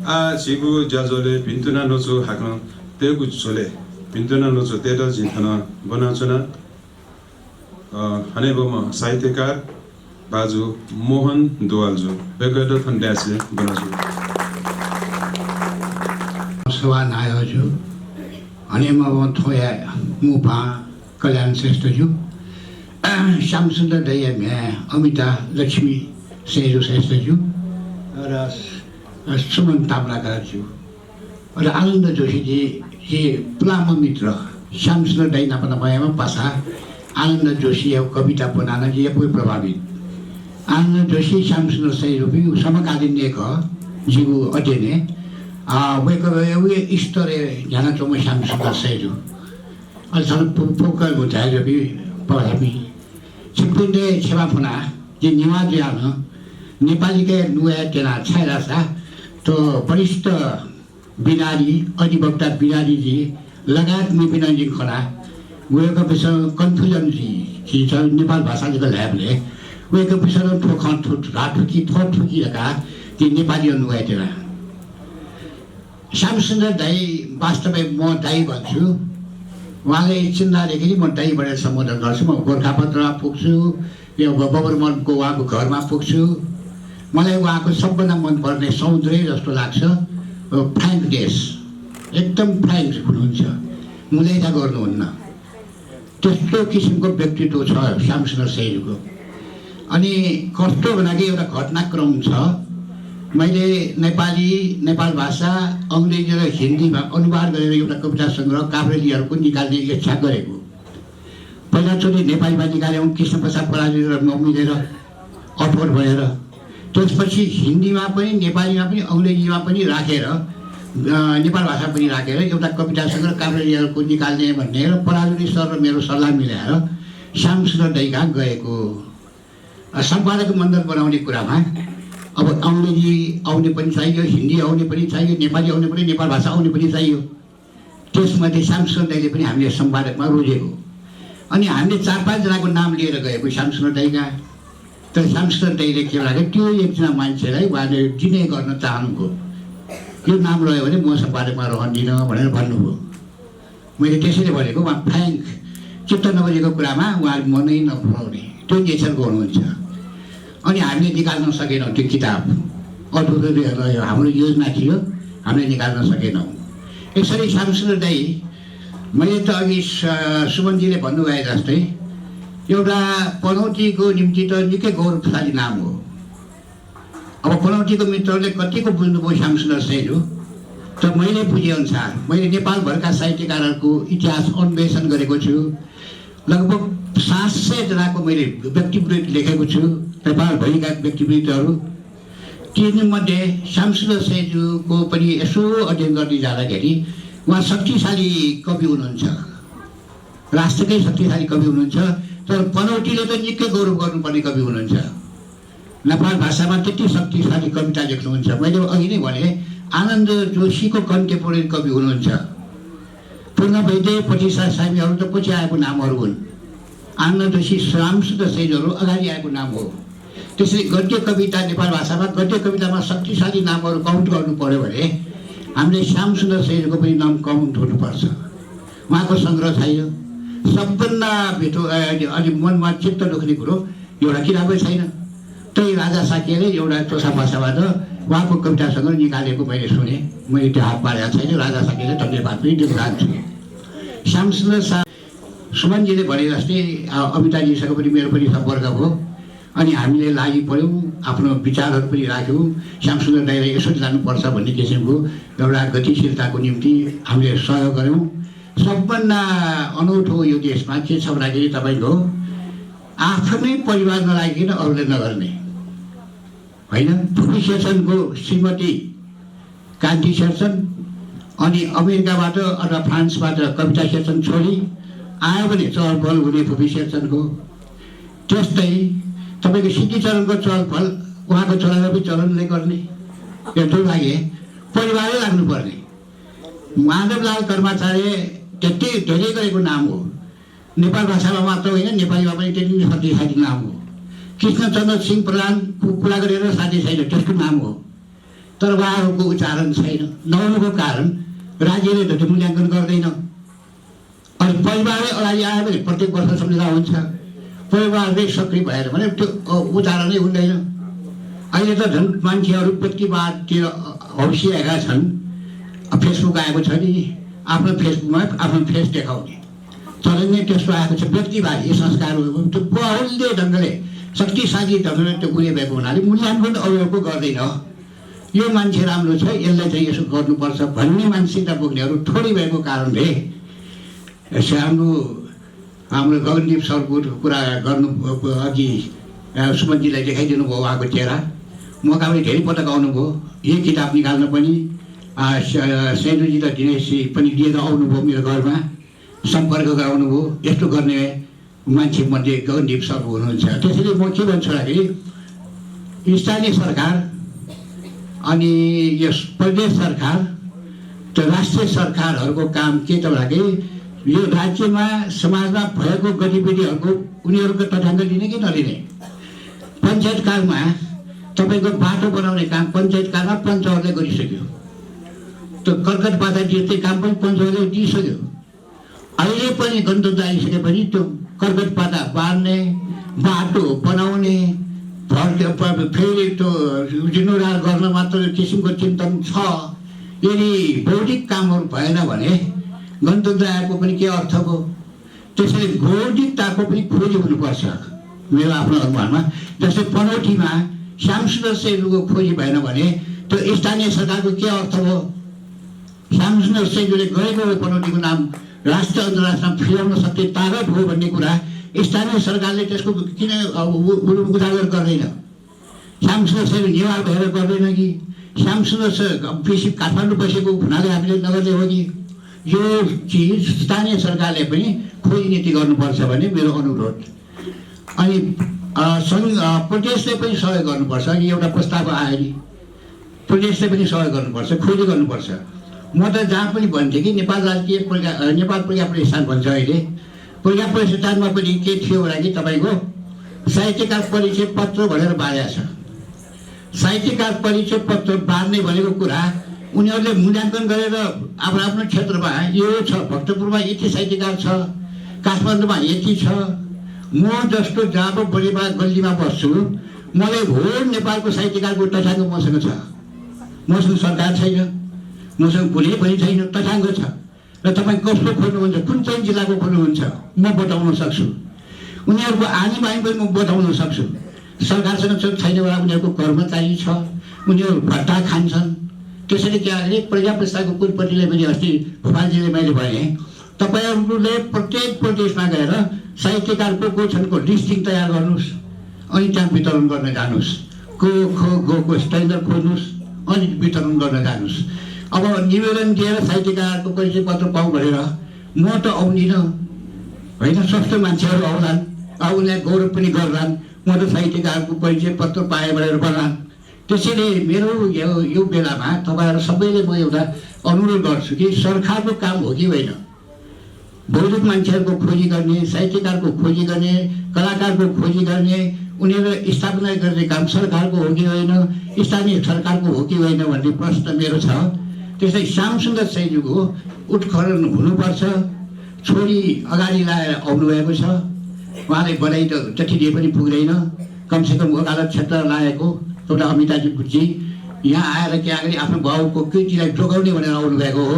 지구 자절에 빈투나 노조 하건 대구 졸에 빈투나 노조 때도 지타나 बनाउँछन् 하네버ම साहित्यकार बाजु मोहन दुवालजु बेगड थन्ड्यासे बनाजु सभा नायजु अनि म थोया मुपा कल्याण श्रेष्ठजु श्यामसुन्दर दैया अमिता लक्ष्मी सेजु श्रेष्ठजु र सुमन ताम्राकारजु र आनन्द जोशीजी जे पुलाम मित्र श्यामसुन्दर दै नपना भएमा पासा आनन्द जोशी अब कविता बनाना जी कोही प्रभावित आनन्द जोशी श्यामसुन्दर सैरूपी समकालीन एक जीवु अध्ययने वे स्तरे जाना चोम श्यामसुन्दर सैरू अलसन पोकल बुझाइ भी पढामी छिपिन्दे छेवाफुना जे निवाज आन नेपालीकै नुया तेना छाइरासा तो वरिष्ठ बिनारी अधिवक्ता बिनारी जी लगायत मिपिनजी खडा उयोको विषय कन्फ्युजन जी छ नेपाल भाषाको ल्याबले उयोको विषयमा ठोखन ठुकी ठुकिरहेका ती नेपाली अनुहाइतिर श्यामसुन्दर दाई वास्तवमै म दाई भन्छु उहाँले चिन्दादेखि म दाईबाट सम्बोधन गर्छु म गोर्खापत्रमा पुग्छु यो बबरमनको उहाँको घरमा पुग्छु मलाई उहाँको सबभन्दा मनपर्ने समुद्रै जस्तो लाग्छ फ्र्याङ्कनेस एकदम फ्र्याङ्क हुनुहुन्छ मुलैदा गर्नुहुन्न त्यस्तो किसिमको व्यक्तित्व छ श्यामसुन्दर सैरूको अनि कस्तो भन्दाखेरि एउटा घटनाक्रम छ मैले नेपाल भाषा अङ्ग्रेजी र हिन्दीमा अनुवाद गरेर एउटा कविता सङ्ग्रह काभ्रेलीहरूको निकाल्ने इच्छा गरेको पहिलाचोटि नेपालीमा निकाल्यौँ कृष्णप्रसाद पराजुली र म मिलेर अठोट भएर त्यसपछि हिन्दीमा पनि नेपालीमा पनि अङ्ग्रेजीमा पनि राखेर नेपाल भाषा पनि राखेर एउटा कविता सङ्ग्रह काभ्रेलीहरूको निकाल्ने भन्ने र पराजुली सर र मेरो सल्लाह मिलाएर श्यामसुन्दर दाइ कहाँ गएको सम्पादक मण्डल बनाउने कुरामा अब अङ्ग्रेजी आउने पनि चाहियो हिन्दी आउने पनि चाहियो नेपाली आउने पनि नेपाल भाषा आउने पनि चाहियो त्यसमध्ये श्यामसुन्दर दाइले पनि हामीले सम्पादकमा रोजेको अनि हामीले 4-5 जनाको नाम लिएर गएको श्यामसुन्दर दाइका तर श्यामसुन्दर दाइले के लाग्यो त्यो एकजना मान्छेलाई उहाँले दिने गर्न चाहनुभयो यो नाम रह्यो भने म सम्पादकमा रहन्दिनँ भनेर भन्नुभयो मैले त्यसैले भनेको उहाँ फ्र्याङ्क चित्त नबुझेको कुरामा उहाँले मनै नपुर्याउने त्यो नेचरको हुनुहुन्छ अनि हामीले निकाल्न सकेनौँ त्यो किताब अधुरो रह्यो हाम्रो योजना थियो हामीले निकाल्न सकेनौँ यसरी श्यामसुन्दर दाइ मैले त अघि सुमनजीले भन्नुभए जस्तै एउटा पनौतीको निम्ति त निकै गौरवशाली नाम हो अब पनौतीको मित्रहरूले कतिको बुझ्नुभयो श्यामसुन्दर सैरू त मैले बुझेअनुसार मैले नेपालभरका साहित्यकारहरूको इतिहास अन्वेषण गरेको छु लगभग 700 जनाको मैले व्यक्तिवृत्ति लेखेको छु नेपालभरिका व्यक्तिवृत्तिहरू तीमध्ये श्यामसुन्दर सैरूको पनि यसो अध्ययन गर्दै जाँदाखेरि उहाँ शक्तिशाली कवि हुनुहुन्छ राष्ट्रकै शक्तिशाली कवि हुनुहुन्छ तर पनौतीले त निकै गौरव गर्नुपर्ने कवि हुनुहुन्छ नेपाल भाषामा त्यति शक्तिशाली कविता लेख्नुहुन्छ मैले अघि नै भने आनन्द जोशीको कन्टेम्पोरेरी कवि हुनुहुन्छ पूर्ण वैद्य प्रतिशा सामीहरू त पछि आएको नामहरू हुन् आनन्द जोशी श्यामसुन्दर सैरूहरू अगाडि आएको नाम हो त्यसरी गद्य कविता नेपाल भाषामा गद्य कवितामा शक्तिशाली नामहरू काउन्ट गर्नु पर्यो भने हामीले श्यामसुन्दर सैरूको पनि नाम काउन्ट हुनुपर्छ उहाँको सङ्ग्रह छैन सबभन्दा भेटो अलि मनमा चित्त दुख्ने कुरो एउटा किताबै छैन त्यही राजा साकेले एउटा चोसा भाषाबाट उहाँको कविता सङ्ग्रह निकालेको मैले सुने मैले त्यो हात पारेको छैन राजा साकेले धन्यवाद पनि दिनु चाहन्छु श्यामसुन्दर सुमनजीले भने जस्तै अमिताजीसँग पनि मेरो पनि सम्पर्क भयो अनि हामीले लागि पऱ्यौँ आफ्नो विचारहरू पनि राख्यौँ श्यामसुन्दर दाइलाई यसरी जानुपर्छ भन्ने किसिमको एउटा गतिशीलताको निम्ति हामीले सहयोग गऱ्यौँ सबभन्दा अनौठो यो देशमा के छ भन्दाखेरि तपाईँको आफ्नै परिवार नलागिकन अरूले नगर्ने होइन फुफी शेरचनको श्रीमती कान्ति शेरचन अनि अमेरिकाबाट अथवा फ्रान्सबाट कविता शेरचन छोरी आयो भने चहलपहल हुने फुफी शेरचनको त्यस्तै तपाईँको सिद्धिचरणको चहलपहल उहाँको छोरालाई पनि चरणले गर्ने यत्रो लागे परिवारै लाग्नुपर्ने माधवलाल कर्माचार्य त्यति धेरै गरेको नाम हो नेपाल भाषामा मात्र होइन नेपालीमा पनि त्यति नै शक्तिशाली नाम हो कृष्णचन्द्र सिंह प्रधान कुरा गरेर साथी छैन त्यसको नाम हो तर उहाँहरूको उच्चारण छैन। नहुनुको कारण राज्यले त त्यो मूल्याङ्कन गर्दैन। अनि परिवारले अगाडि आयो भने प्रत्येक वर्ष सम्झौता हुन्छ, परिवारले सक्रिय भएर भने त्यो उच्चारणै हुँदैन। अहिले त झन् मान्छेहरू व्यक्तिवादतिर हौसिएका छन्। फेसबुक आएको छ नि, आफ्नो फेसबुकमा आफ्नो फेस देखाउने चलन नै त्यस्तो आएको छ। व्यक्तिवादी संस्कारहरू त्यो बहुल्य ढङ्गले शक्तिशाली ढङ्गले त्यो उयो भएको हुनाले मूल्याङ्कन अरूको गर्दैन। यो मान्छे राम्रो छ, यसलाई चाहिँ यसो गर्नुपर्छ भन्ने मानसिकता बोक्नेहरू थोरै भएको कारणले हाम्रो गगनदीप सरको कुरा गर्नु अघि सुमनजीलाई देखाइदिनु भयो उहाँको चेहरा। मौका पनि धेरै पटक आउनुभयो, यही किताब निकाल्न पनि सेन्डुजी र दिनेशजी पनि लिएर आउनुभयो मेरो घरमा, सम्पर्क गराउनुभयो। यस्तो गर्ने मान्छे मध्ये गगनदीप सर हुनुहुन्छ। त्यसैले म के भन्छु भन्दाखेरि स्थानीय सरकार अनि यस प्रदेश सरकार र राष्ट्रिय सरकारहरूको काम के त भन्दाखेरि यो राज्यमा समाजमा भएको गतिविधिहरूको उनीहरूको तथ्याङ्क लिने कि नलिने। पञ्चायतकालमा तपाईँको बाटो बनाउने काम पञ्चायतकालमा पञ्चहरूले गरिसक्यो, त्यो कर्कट पाता जस्तै काम पनि पञ्चहरूले दिइसक्यो। अहिले पनि गणतन्त्र आइसकेपछि त्यो कर्कट पाता बार्ने, बाटो बनाउने, फेरि त्यो जीर्णोद्धार गर्न मात्र किसिमको चिन्तन छ। यदि बौद्धिक कामहरू भएन भने गणतन्त्र आएको पनि के अर्थ भयो। त्यसैले बौद्धिकताको पनि खोजी हुनुपर्छ मेरो आफ्नो अनुमानमा। जस्तै पनौटीमा श्यामसुन्दर सेनको खोजी भएन भने त्यो स्थानीय सरकारको के अर्थ भयो। श्यामसुन्दर सेनले गएको पनौटीको नाम राष्ट्र अन्तर्राष्ट्रमा फिराउन सक्ने तागत हो भन्ने कुरा स्थानीय सरकारले त्यसको किन उजागर गर्दैन। श्यामसुन्दर सेन नेवार भएर गर्दैन कि श्यामसुन्दर सेन बेसी काठमाडौँ बसेको हुनाले हामीले नगर्ने हो कि। यो चिज स्थानीय सरकारले पनि खोजी नीति गर्नुपर्छ भन्ने मेरो अनुरोध। अनि प्रदेशले पनि सहयोग गर्नुपर्छ। कि एउटा प्रस्ताव आयो नि, प्रदेशले पनि सहयोग गर्नुपर्छ, खोजी गर्नुपर्छ। म त जहाँ पनि भन्थेँ कि नेपाल राजकीय नेपाल प्रज्ञा प्रतिष्ठान भन्छ अहिले। प्रज्ञा प्रतिष्ठानमा पनि के थियो होला कि तपाईँको साहित्यकार परिचय पत्र भनेर बारेको छ। साहित्यकार परिचय पत्र बार्ने भनेको कुरा उनीहरूले मूल्याङ्कन गरेर आफ्नो आफ्नो क्षेत्रमा यो छ, भक्तपुरमा यति साहित्यकार छ, काठमाडौँमा यति छ। म जस्तो जब बढीमा गल्लीमा बस्छु, मलाई हो नेपालको साहित्यकारको तथ्याङ्क मसँग छ। मसँग सरकार छैन, मसँग कुनै पनि छैन, तथ्याङ्क छ। र तपाईँ कसको खोज्नुहुन्छ, कुन चाहिँ जिल्लाको खोज्नुहुन्छ म बताउन सक्छु। उनीहरूको आनी बानी पनि म बताउन सक्छु। सरकारसँग छैन होला, उनीहरूको कर्मचारी छ, उनीहरू भत्ता खान्छन्। त्यसैले के अरे प्रज्ञा प्रतिष्ठानको कुलपतिले पनि अस्ति भोपालजीले मैले भने तपाईँहरूले प्रत्येक प्रदेशमा गएर साहित्यकारको को छनको लिस्टिङ तयार गर्नुहोस्, अनि त्यहाँ वितरण गर्न जानुहोस्। को खो गोको स्ट्यान्डर्ड खोज्नुहोस् अनि वितरण गर्न जानुहोस्। अब निवेदन दिएर साहित्यकारको परिचय पत्र पाऊँ भनेर म त आउँदिनँ होइन, सस्तो मान्छेहरू आउलान्, अब उनीहरूले गौरव पनि गर्लान्। म त साहित्यकारको परिचय पत्र पाएँ भनेर भन्लान्। त्यसैले मेरो यो बेलामा तपाईँहरू सबैले म एउटा अनुरोध गर्छु कि सरकारको काम हो कि होइन, बौद्धिक मान्छेहरूको खोजी गर्ने, साहित्यकारको खोजी गर्ने, कलाकारको खोजी गर्ने, उनीहरू स्थापना गर्ने काम सरकारको हो कि होइन, स्थानीय सरकारको हो कि होइन भन्ने प्रश्न मेरो छ। त्यसै श्यामसुन्दर सेनजीको उत्खनन हुनुपर्छ। छोरी अगाडि लाएर आउनुभएको छ, उहाँले बधाई त जति दिए पनि पुग्दैन। कमसेकम वकालत क्षेत्र लागेको एउटा अमिताजी बुझी यहाँ आएर के अगाडि आफ्नो बाउको कृतिलाई जोगाउने भनेर आउनुभएको हो।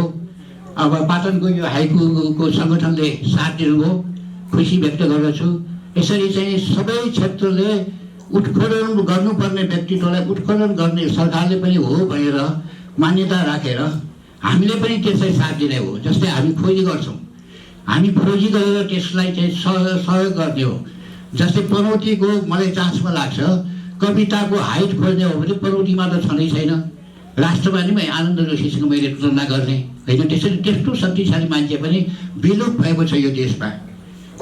अब पाटनको यो हाइकुको सङ्गठनले साथ दिनुभयो, खुसी व्यक्त गर्दछु। यसरी चाहिँ सबै क्षेत्रले उत्खनन गर्नुपर्ने व्यक्तित्वलाई उत्खनन गर्ने सरकारले पनि हो भनेर मान्यता राखेर हामीले पनि त्यसलाई साथ दिने हो। जस्तै हामी खोजी गर्छौँ, हामी खोजी गरेर त्यसलाई चाहिँ सहयोग गर्ने हो। जस्तै पनौतीको मलाई चासमा लाग्छ, कविताको हाइट खोज्ने हो भने पनौतीमा त छँदै छैन। राष्ट्रवादी मै आनन्द जोशीसँग मैले तुलना गर्ने होइन। त्यसरी त्यस्तो शक्तिशाली मान्छे पनि विलुप्त भएको छ यो देशमा।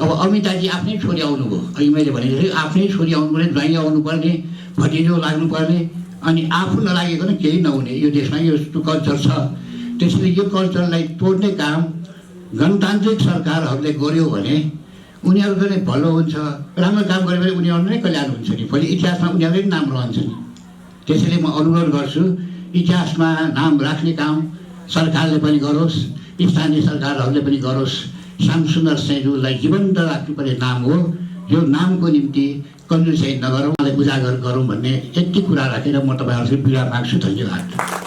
अब अमिताजी आफ्नै छोरी आउनुभयो, अहिले मैले भने आफ्नै छोरी आउनुपर्ने, ज्वाइँ आउनुपर्ने, भतिजो लाग्नुपर्ने, अनि आफू नलागेको केही नहुने यो देशमा यस्तो कल्चर छ। त्यसैले यो कल्चरलाई तोड्ने काम गणतान्त्रिक सरकारहरूले गर्यो भने उनीहरूको नै भलो हुन्छ। राम्रो काम गऱ्यो भने उनीहरू नै कल्याण हुन्छ नि, भोलि इतिहासमा उनीहरूकै नाम रहन्छ नि। त्यसैले म अनुरोध गर्छु इतिहासमा नाम राख्ने काम सरकारले पनि गरोस्, स्थानीय सरकारहरूले पनि गरोस्। श्यामसुन्दर सेन्जुलाई जीवन्त राख्नुपर्ने नाम हो। यो नामको निम्ति कन्जुसाइ नगरौँ, उजागर गरौँ भन्ने यति कुरा राखेर म तपाईँहरूसँग बिदा माग्छु। धन्यवाद।